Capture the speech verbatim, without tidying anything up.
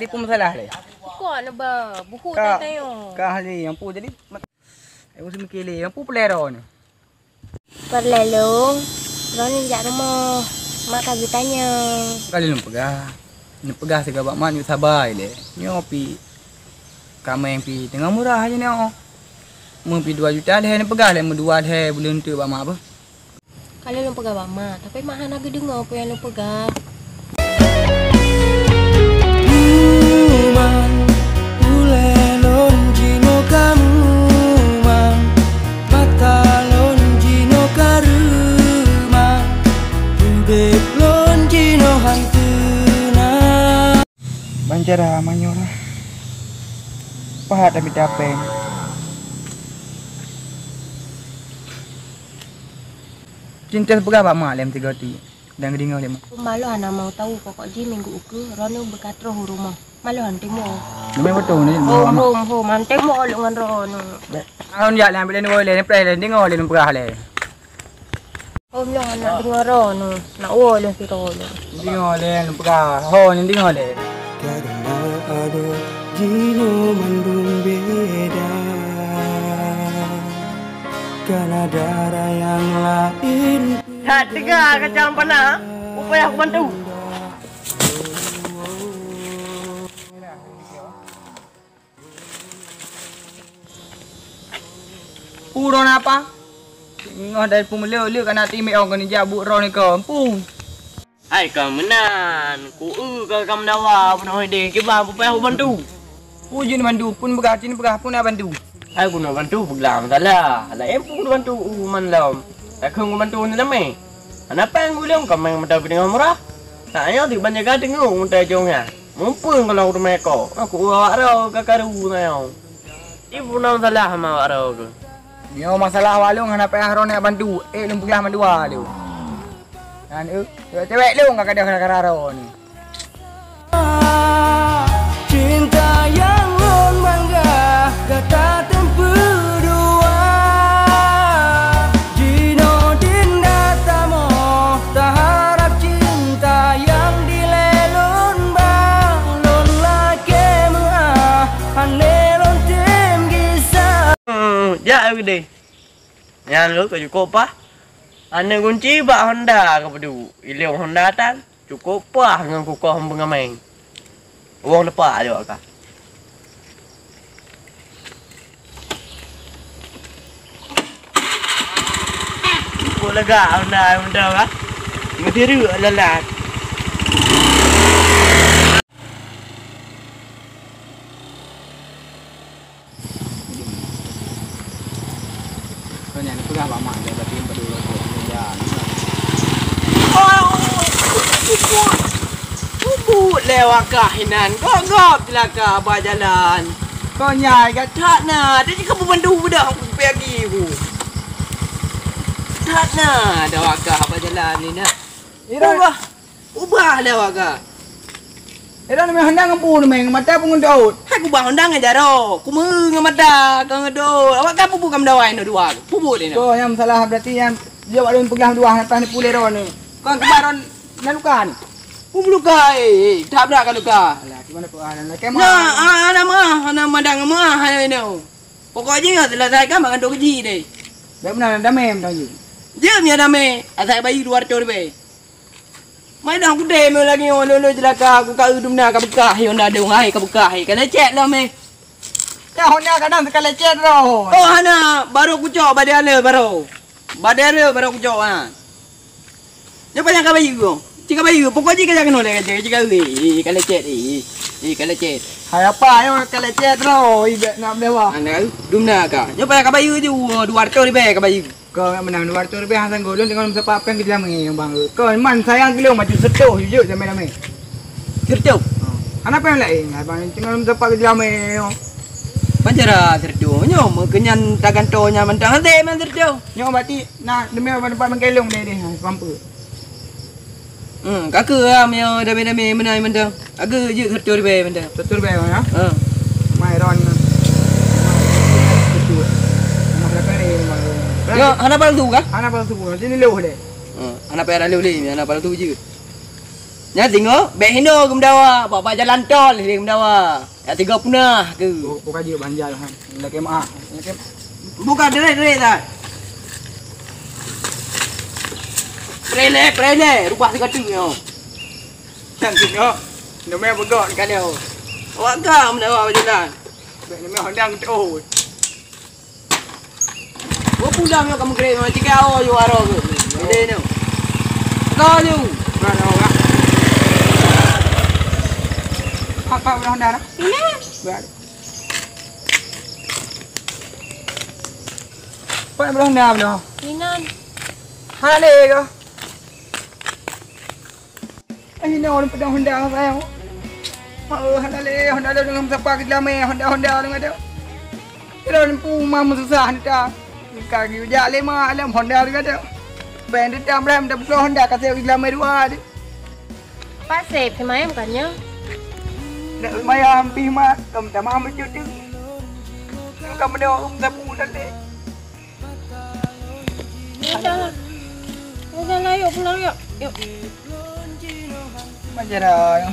Di pun masalah lé. Kok na ba buku Ka, tayong. Ka ahli yang pu jadi. Aku sih mikir lé, yang pu pelero ni. Perlelong, Ron jak rumoh. Mak ka geutanyong. Kali lôn peugah. Lôn peugah sigoe bak mak nyoe sabai lé. Nyoe pi kameng pi teungoh murah aja nyoe. Meu pi dua juta lhèe lôn peugah lé, meu dua lhèe buleuen teuk bak mak beuh. Ka lheueh lôn peugah bak mak, tapi mak hana geudeungoe peue nyang lôn peugah. Mumang, ulèe lôn jinoe ka mumang, mata lôn jinoe ka reumang, udép lôn jinoe han teuna. Ban cara meunyoe lah. Pahat tapi tapeng. Cinta peugah bak mak lé meusigoe teuk dan geudeungoe lé mak. Mak lôn hana mau tahu, pokok jih minggu ukeue Ron beuka troh u rumoh. Mak lôn han teumo. Memang beutôi ni. Hom, hom, hom, han teumo lôn ngon Ron. Ron jak lé ambil lé, lé, lé, lé, deungoe lé peugah lé. Hom lôn hana deungoe Ron, nak woe lôn sidroe lôn. Deungoe lé, lôn peugah. Ho, nyan deungoe lé. Karena ada jinoe mandum beda. Kan ada yang lain. That teuga kacang panah, upaya aku bantu. Uroe napa? Ngoh dari peumuleu-leu kana timek ong keuneuk jak buet roh niko. Empu. Hai ka meunan, ku eu ka kam dawa peunoh idéh kiban peupayah ubantu. Ujeuen bantu pun beugah cit beugah pun na bantu. Hai guna bantu peugah masalah. Laén pun guna bantu u man lom. Takheun guna bantu ni lamé. Hana péng gulong ka meuteumé murah. Tak nyoe tiban jaga teungoh utai jong nyan. Mumpung kalau rumah ko, aku awak rau ka karu na nyoe. Ibu na masalah ma awak rau tu. Nyoe masalah walong hana payah rone bantu. Eh lôn peugah mandua tu. Dan eh cewek lôn ka kadang kara rau ni. Cinta yang lôn bangga gata teumpeue dua. Jinoe dinda tamoh taharap cinta yang dilée lôn bang. Lôn lakée meuah hana lôn tem gisa. Hmm, jak geude. Nyan lôn ka cukôp paih. Aneuk gunci bak honda ka peuduek. Ilông honda tan. Cukôp paih ngon kukoh beungameng. Wong teupah jaweueb ka. Cukôp lega honda mantong ka. Meusireuk lalat. Kau nyan peugah bak mak dia, berarti yang kedua kau. Ya. Oh, kubut. Kubut lewat kah inan. Gop-gop celaka abah jalan. Kau nyai kat that na. Dia cakap pembantu budak aku pergi aku. That na. Dah wakah abah jalan ni nak. Ira. Ubah. Ubah lé awak ka. Eh, dah namanya honda ngon pu namanya, ngon mata pun ngon daun. Hai kubah honda ngon jaroe. Kumeue ngon mata, ka ngon daun. Awak ka pupu kam dawai nyoe dua. Pupu deh nyoe. Kau nyang salah berarti nyang dia awak lôn peugah dua, nyang tah ni pulé ron ni. Kau kubah ron na luka ni. Pupu luka, eh, eh, tabrak ka luka. Alah, gimana kau ah, nak kemah? Nah, ah, anak mah, anak madang mah, hai nyoe. Pokok jih nyoe selesaikan makan dok ji deh. Dah benar damai mantong ji. Jeuem ya damai, asai bayi dua ratus ribèe. Mai dah gudé meu lagèe nyoe lôn-lôn jeulaka aku ka eu dumna ka beukah yon na dong hai ka beukah hai ka lecet lom eh. Ka hona kadang ka lecet roh. Oh hana baru kucok badé ale baru. Badé ale baru kucok ha. Nyoe payah ka bayeue. Cit ka bayeue pokok jih ka jak keunoe lé ka cit ka eu eh ka lecet eh. Eh ka lecet. Hai apa nyoe ka lecet roh idak nak meudewa. Ana dumna ka. Nyoe payah ka bayeue ju dua ratus ribèe ka bayeue. Kau nak menang dua ratus ribèe hana sanggoh lôn tengok meusapat péng keu jamé nyang bang. Kau man sayang keu lôn macam seutoh jujur jamé-jamé. Seutoh? Hana péng laén, abang tengok meusapat keu jamé nyoe. Macam mana seutoh? Nyoe meukeunyan taganto nyan mantang hase man seutoh. Nyoe berarti na demi tempat mengkelong deh deh, ha, pampu. Hmm, ka keu am nyoe damé-damé meunai mantang. Aga jeuet seratus ribèe mantong. Seratus ribèe, ya? Ha. Mai ron. Betul. Mah dah kering, mah. Yo, hana palsu kah? Hana palsu. Sini leuh deh. Ha, hana payah leuh lé, hana palsu jeuet. Nyan singoh, bèk hinoe geumeudawa, bak, bak jalan tol lé geumeudawa. Yak tiga punah keu. Oh, buka jeuet banjal, ha. Lakèe maaf. Lakèe Buka direk-direk dah. Prele, prele, rubah sigoe teuk nyoe. Nyan singoh, neumè beugok ni ka lheueh. Awak ka meundawa bak jalan. Bèk neumè Honda geuteuôt. Gua pulang nyoe kamoe grek nyoe, tiga awak ju aro ke. Ini nyoe. Kau nyoe. Mana orang? Apa orang dah? Ini. Ber-, Pak, berapa dah? Inan. Hana lé kah? Ai, na ureueng peudong Honda sayang. Hana lé Honda lôn deungon sapa keu geulamé Honda, Honda lôn kata. Kira ureueng pu ma meususah hantom. Ka geujak lé ma lom Honda lôn kata. Bèk teutam rem da buka Honda ka seugeulama dua deh. Pak Sép, seumayang bukan nyoe? Nak seumayang pih mat, kamu tak mau mencuri. Kamu dah sapu tadi. Ya udah lah. Ya udah lah, yuk pulang yuk. Yuk. Macam mana?